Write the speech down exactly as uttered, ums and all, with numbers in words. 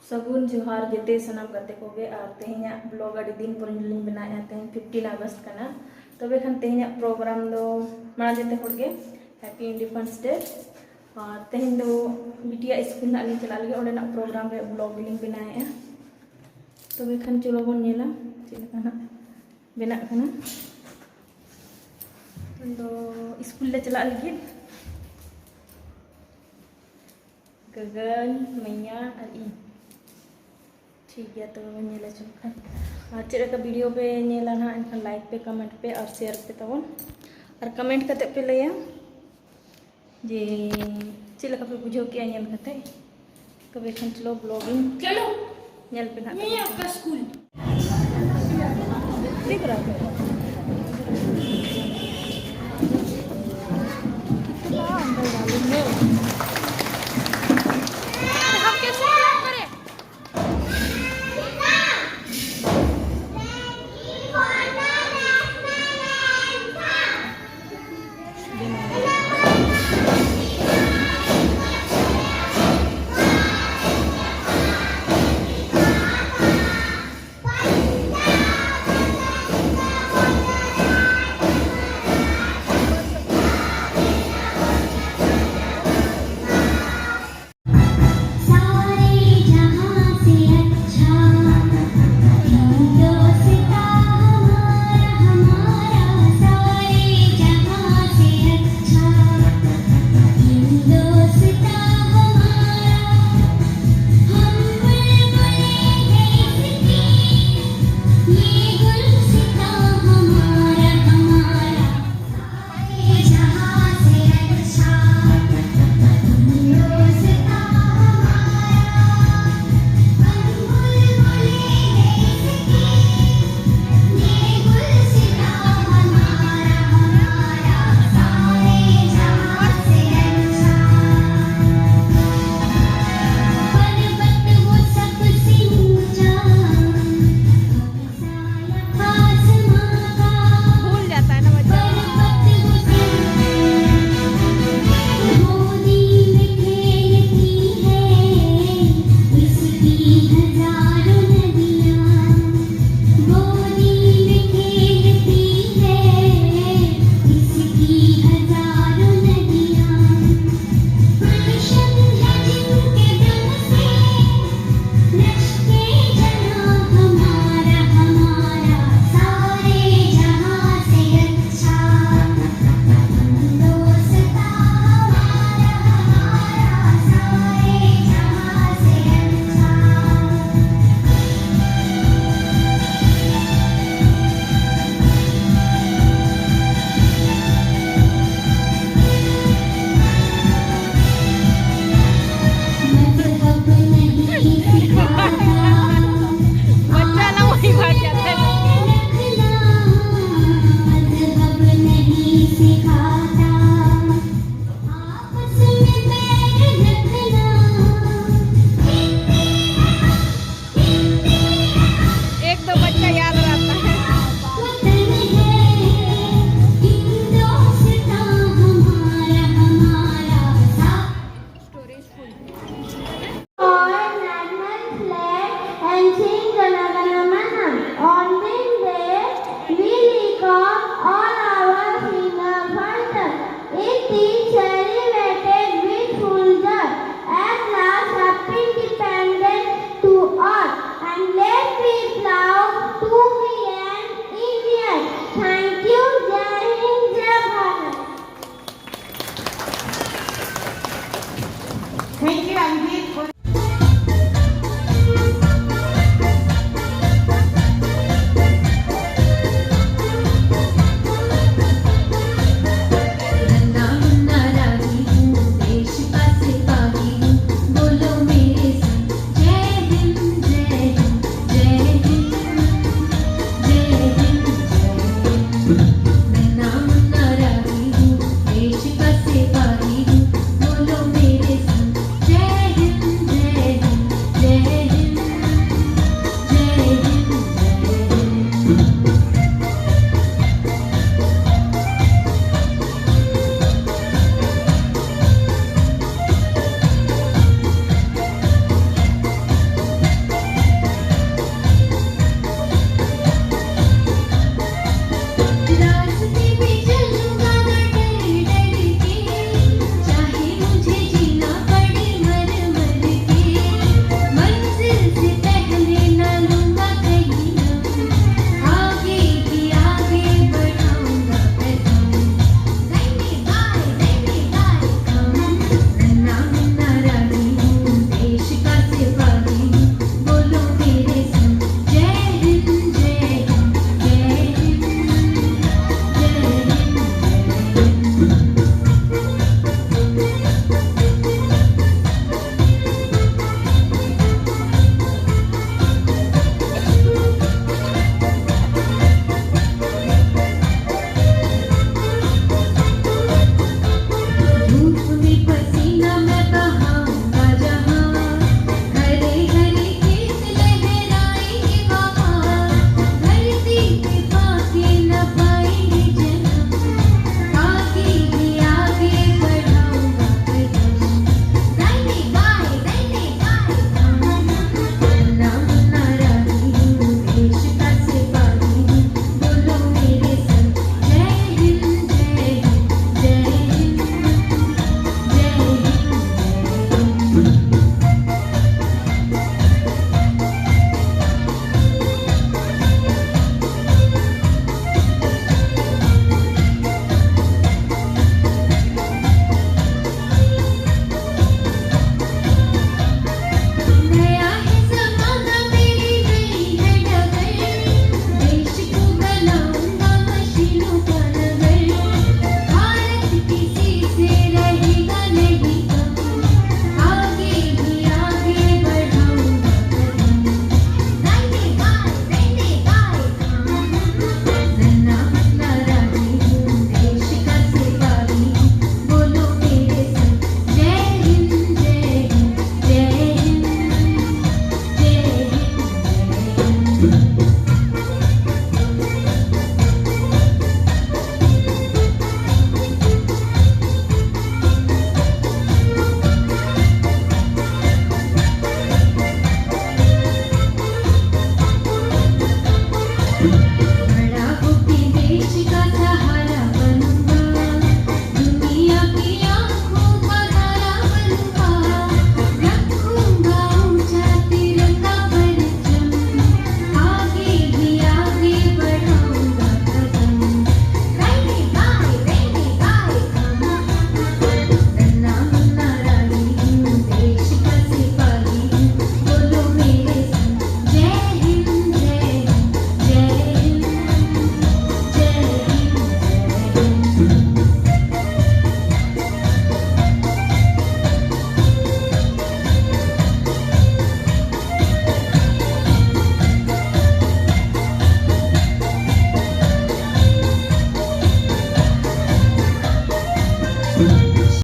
ᱥᱟᱹᱜᱩᱱ ᱡᱚᱦᱟᱨ ᱡᱮᱛᱮ ᱥᱟᱱᱟᱢ ᱜᱟᱛᱮ ᱠᱚᱜᱮ, ᱟᱨ ᱛᱮᱦᱮᱧᱟᱜ ᱵᱞᱚᱜ ᱟᱹᱰᱤ ᱫᱤᱱ ᱯᱚᱨᱮ ᱞᱤᱧ ᱵᱮᱱᱟᱣᱮᱫᱼᱟ᱾ ᱛᱮᱦᱮᱧ ᱯᱷᱤᱯᱴᱤᱱ ᱟᱜᱚᱥᱴ ᱠᱟᱱᱟ᱾ ᱛᱚᱵᱮ ᱠᱷᱟᱱ ᱛᱮᱦᱮᱧᱟᱜ ᱯᱨᱳᱜᱨᱟᱢ ᱫᱚ ᱢᱟᱲᱟᱝ ᱡᱮᱛᱮ ᱦᱚᱲ ᱜᱮ ᱦᱮᱯᱤ ᱤᱱᱰᱤᱯᱮᱱᱰᱮᱱᱥ ᱰᱮ᱾ ᱟᱨ ᱛᱮᱦᱮᱧ ᱫᱚ ᱵᱤᱴᱤᱭᱟᱜ ᱥᱠᱩᱞ ᱱᱟᱜ ᱞᱤᱧ ᱪᱟᱞᱟᱜ ᱞᱟᱹᱜᱤᱫ, ᱚᱸᱰᱮᱱᱟᱜ ᱯᱨᱳᱜᱨᱟᱢ ᱨᱮᱭᱟᱜ ᱵᱞᱚᱜ ᱜᱮᱞᱤᱧ ᱵᱮᱱᱟᱣᱮᱫᱼᱟ᱾ ᱛᱚᱵᱮ ᱠᱷᱟᱱ ᱪᱚᱞᱚ ᱵᱚᱱ ᱧᱮᱞᱟ ᱪᱮᱫ ᱞᱮᱠᱟ ᱱᱟᱜ ᱵᱮᱱᱟᱜ ᱠᱟᱱᱟ᱾ ᱛᱮᱦᱮᱧ ᱫᱚ ᱥᱠᱩᱞ ᱞᱮ ᱪᱟᱞᱟᱜ ᱞᱟᱹᱜᱤᱫ᱾ ᱜᱟᱹᱜᱟᱹᱱ, ᱢᱟᱹᱭᱟ ᱟᱨ ᱤᱧ᱾ ᱴᱷᱤᱠ ᱜᱮᱭᱟ, ᱛᱚᱵᱮ ᱵᱚᱱ ᱧᱮᱞ ᱦᱚᱪᱚ ᱠᱷᱟᱱ᱾ ᱟᱨ ᱪᱮᱫ ᱞᱮᱠᱟ ᱵᱷᱤᱰᱤᱭᱳ ᱯᱮ ᱧᱮᱞᱟ ᱱᱟᱦᱟᱜ, ᱮᱱᱠᱷᱟᱱ ᱞᱟᱭᱤᱠ ᱯᱮ, ᱠᱚᱢᱮᱱᱴ ᱯᱮ ᱟᱨ ᱥᱮᱭᱟᱨ ᱯᱮ ᱛᱟᱵᱚᱱ᱾ ᱟᱨ ᱠᱚᱢᱮᱱᱴ ᱠᱟᱛᱮ ᱯᱮ ᱞᱟᱹᱭᱟ ᱡᱮ ᱪᱮᱫ ᱞᱮᱠᱟ ᱯᱮ ᱵᱩᱡᱷᱟᱹᱣ ᱠᱮᱜᱼᱟ ᱧᱮᱞ ᱠᱟᱛᱮ᱾ ᱛᱚᱵᱮ ᱠᱷᱟᱱ ᱪᱚᱞᱚ ᱵᱞᱚᱜ ᱤᱧ ᱪᱚᱞᱚ᱾ ᱧᱮᱞ ᱯᱮ ᱱᱟᱦᱟᱜ᱾ ᱢᱟᱹᱭᱟ ᱚᱠᱟ ᱥᱠᱩᱞ? ᱴᱷᱤᱠ ᱨᱮ᱾